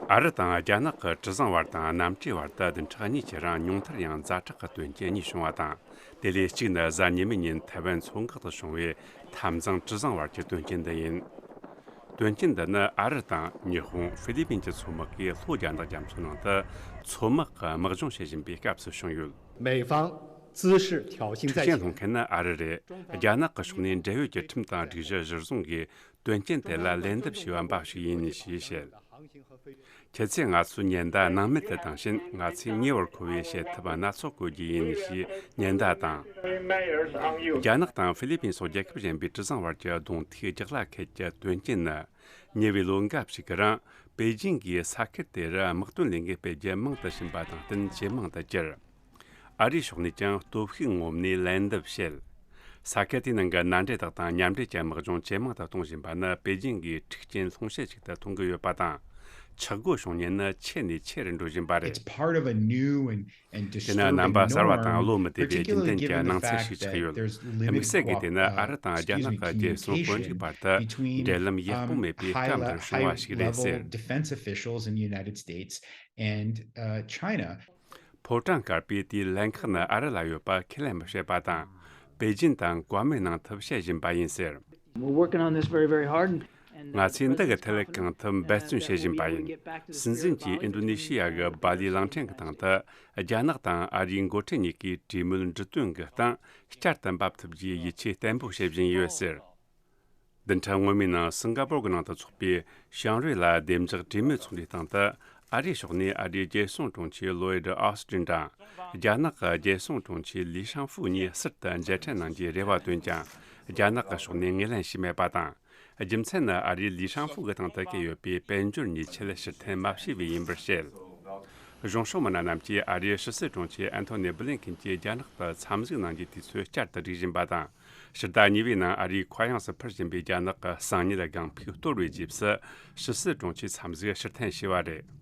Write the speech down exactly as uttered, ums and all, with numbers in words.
ཨ་རི་དང་རྒྱ་ནག་གི་གྲུ་གཟིངས་བར་དང་གནམ་གྲུའི་བར་དུ་བདུན་ཕྲག་གཉིས་ཀྱི་རིང་ཉུང་མཐར་ཡང་ཛ་དྲག་གི་དོན་རྐྱེན་གཉིས་བྱུང་བ་དང་། དེ་ལས་གཅིག་ནི་གཟའ་ཉི་མའི་ཉིན་ཐའེ་ཝན་མཚོ་འགག་ཏུ་བྱུང་བའི་འཐབ་འཛིང་གྲུ་གཟིངས་བར་གྱི་དོན་རྐྱེན་འདི་ཡིན། དོན་རྐྱེན་འདི་ནི་ཨ་རི་དང་ཉི་ཧོང་། ཧྥི་ལི་པིན་གྱི་མཚོ་དམག་གིས་ལྷོ་རྒྱ་ནག་རྒྱ་མཚོའི་ནང་དུ་མཚོ་དམག་གི་དམག་སྦྱོང་བྱེད་བཞིན་པའི་སྐབས་སུ་བྱུང་ཡོད། 美方滋事挑衅在前。 འཁྲུག་རྐྱེན་སློང་མཁན་ནི་ཨ་རི་རེད། རྒྱ་ནག་གི་ཕྱོགས་ནས་འབྲེལ་ཡོད་ཀྱི་ཁྲིམས་དང་སྒྲིག་གཞི་གཞིར་བཟུང་གིས་དོན་རྐྱེན་དེ་ལ་ལན་འདེབས་བྱས་པ་འབའ་ཞིག་ཡིན་ཞེས་བཤད། ཁྱེད་ཚོས་ང་ཚོའི་ཉེན་བརྡ་སྣང་མེད་དུ་བཏང་ཕྱིན། ང་ཚོས་ཉེ་བར་མཁོ་བའི་བྱེད་ཐབས་སྣ་ཚོགས་བཀོལ་རྒྱུ་ཡིན་ཞེས་ཉེན་བརྡ་བཏང་། རྒྱ་ནག་དང་ཧྥི་ལི་པིན་སོགས་རྒྱལ་ཁབ་གཞན་པའི་གྲུ་གཟིངས་བར་གྱི་གདོང་ཐུག་རྒྱག་ལ་ཁད་ཀྱི་དོན་རྐྱེན་ནི། ཉེ་བའི་ལོ་འགའ་ཞིག་གི་རིང་པེ་ཅིང་གིས་ས་ཁུལ་དེར་དམག་དོན་ལས་འགུལ་སྤེལ་རྒྱུ་མང་དུ་ཕྱིན་པ་དང་བསྟུན་ཇེ་མང་དུ་གྱུར། ཨ་རིའི་ཕྱོགས་ནས་ཀྱང་སྟོབས་ཤུགས་ངོམ་ནས་ལན་འདེབས་བྱེད། ས་ཁུལ་དེའི་ནང་གི་མནའ་འབྲེལ་དག་དང་མཉམ་འབྲེལ་གྱི་དམག་སྦྱོང་ཇེ་མང་དུ་གཏོང་བཞིན་པ་ནི་པེ་ཅིང་གིས་འཁྲུག་རྐྱེན་སློང་བྱེད་ཅིག་ཏུ་མཐོང་གི་ཡོད་པ་དང་། ཆག་སྒོ་བྱུང་ཉེན་ནི་ཆེ་ནས་ཆེ་རུ་འགྲོ་བཞིན་པ་རེད། It's part of a new and and དེ་ནི་རྣམ་པ་གསར་བ་དང་བློ་མི་བདེ་བའི་རྒྱུན་ལྡན་གྱི་སྣང་ཚུལ་ཞིག་ཆགས་ཡོད། དམིགས་བསལ་གྱིས་དེ་ནི་ཨ་རི་དང་རྒྱ་ནག་གི་རྒྱལ་སྲུང་དཔོན་རིགས་བར་དུ་འབྲེལ་ལམ་ཡག་པོ་མེད་པའི་སྐབས་འདིར་བྱུང་བ་ཞིག་རེད་ཟེར། Defense officials in the United States and uh, China. ཕོ་བྲང་དཀར་པོའི་དེའི་ལྷན་ཁག་ནི་ཨ་རི་ལ་ཡོད་པ་ཁས་ལེན་མི་བྱེད་པ་དང་། པེ་ཅིན་དང་བཀའ་མོལ་གནང་ཐབས་བྱེད་བཞིན་པ་ཡིན་ཟེར། We're working on this very, very hard. ང་ཚོས་འདི་གི་ཐད་གང་ཐུབ་འབད་བརྩོན་བྱེད་བཞིན་པ་ཡིན། སྲིད་འཛིན་གྱིས་ཨིན་ཌོ་ནེ་ཤི་ཡ་གི་སྦ་ལི་གླིང་ཕྲན་གྱི་སྟེང་དུ་རྒྱ་ནག་དང་ཨ་རིའི་འགོ་ཁྲིད་གཉིས་ཀས་གྲོས་མོལ་འབྲི་སྟོན་གྱི་སྟེང་བསྐྱར་དུ་འབབ་ཐུབ་རྒྱུའི་ཡིད་ཆེས་བརྟན་པོ་བྱེད་བཞིན་ཡོད་ཟེར། བདུན་ཕྲག་སྔོན་མའི་ནང་སིང་ག་པོར་གྱི་ནང་དུ་འཚོགས་པའི་ཞང་རུའེ་ལ་བདེ་འཇགས་གྲོས་མོལ་ཚོགས་འདུའི་སྟེང་དུ་ཨ་རིའི་ཕྱོགས་ནས་ཨ་རིའི་རྒྱལ་སྲུང་དྲུང་ཆེ་ལོའེ་ཌི་ཨོ་སི་ཏྲིན་དང་རྒྱ་ནག་གི་རྒྱལ་སྲུང་དྲུང་ཆེ་ལི་ཤང་ཧྥུའུ་གཉིས་ཟུར་དུ་མཇལ་འཕྲད་གནང་རྒྱུའི་རེ་བ་བཏོན་ཀྱང་། རྒྱ་ནག་གི་ཕྱོགས་ནས་ངོས་ལེན་བྱས་མེད་པ་དང་། རྒྱུ་མཚན་ནི་ཨ་རིས་ལི་ཤང་ཧྥུའུ་གི་སྟེང་དུ་བཀལ་ཡོད་པའི་དཔལ་འབྱོར་ཉེས་ཆད་ཕྱིར་འཐེན་མ་བྱས་པས་ཡིན་པར་བཤད། གཞུང་ཕྱོགས་མི་སྣ་རྣམས་ཀྱིས་ཨ་རིའི་ཕྱི་སྲིད་དྲུང་ཆེ་ཨན་ཐོ་ནི་བྷི་ལིན་ཁིན་གྱིས་རྒྱ་ནག་ཏུ་འཚམས་གཟིགས་གནང་རྒྱུའི་དུས་ཚོད་བསྐྱར་དུ་སྒྲིག་བཞིན་པ་དང་། ཕྱི་ཟླ་གཉིས་པའི་ནང་ཨ་རིའི་མཁའ་དབྱིངས་སུ་འཕུར་བཞིན་པའི་རྒྱ་ནག་གི་གསང་ཉུལ་སྒང་ཕུག་གཏོར་བའི་རྗེས་སུ། ཕྱི་སྲིད་དྲུང་ཆེའི་འཚམས་གཟིགས་ཕྱིར་འཐེན་བྱས་པ་རེད།